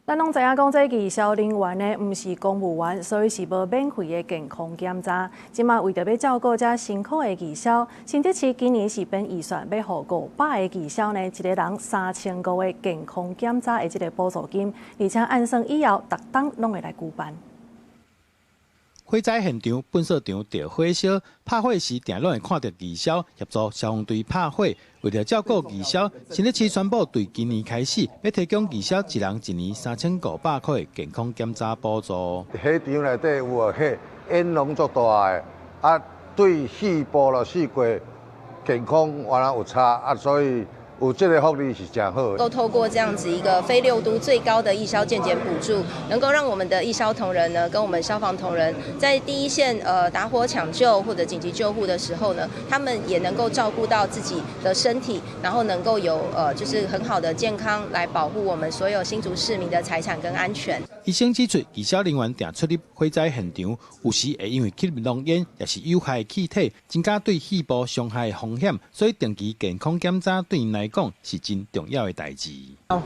咱攏知影講，這義消人員呢，毋是公務員，所以是無免費的健康檢查。這馬為著欲照顧遮辛苦的義消，新竹市今年是編預算，欲予500個義消呢，一个人3500的健康檢查的這个補助金，而且按算以後逐冬攏會來舉辦。火災現場、糞埽場著火燒，拍火時定攏會看著義消協助消防隊拍火。為著照顧義消，新竹市宣布對今年開始，欲提供義消一人一年3500塊的健康檢查補助。火場內底有火煙攏足大的，啊，對肺部咯四季健康原來有差啊，所以有這个福利是誠好。夠透過這樣子一個非六都最高的義消健檢補助，能夠讓我們的義消同仁呢，跟我們消防同仁在第一線打火搶救或者緊急救護的時候呢，他們也能夠照顧到自己的身體，然後能夠有就是很好的健康來保護我們所有新竹市民的財產跟安全。醫生指出，義消人員定出入火災現場，有時會因為吸入濃煙，抑是有害氣體，增加對肺部傷害的風險，所以定期健康檢查對𪜶來講是真重要的代誌。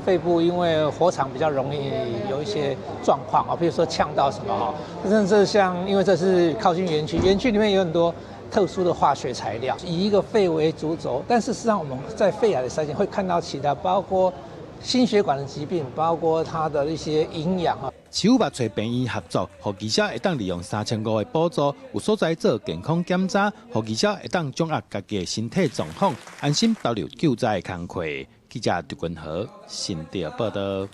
肺部因為火場比較容易有一些狀況啊，譬如說嗆到什麼哈，甚至像因為這是靠近園區，園區裡面有很多特殊的化學材料，以一個肺為主軸，但事實上我們在肺癌的篩檢會看到其他，包括心血管的疾病，包括它的一些營養啊。市府嘛揣病院合作，予義消會當利用3500的補助，有所在做健康檢查，予義消會當掌握家己的身體狀況，安心投入救災的工課。記者陳君和新竹報導。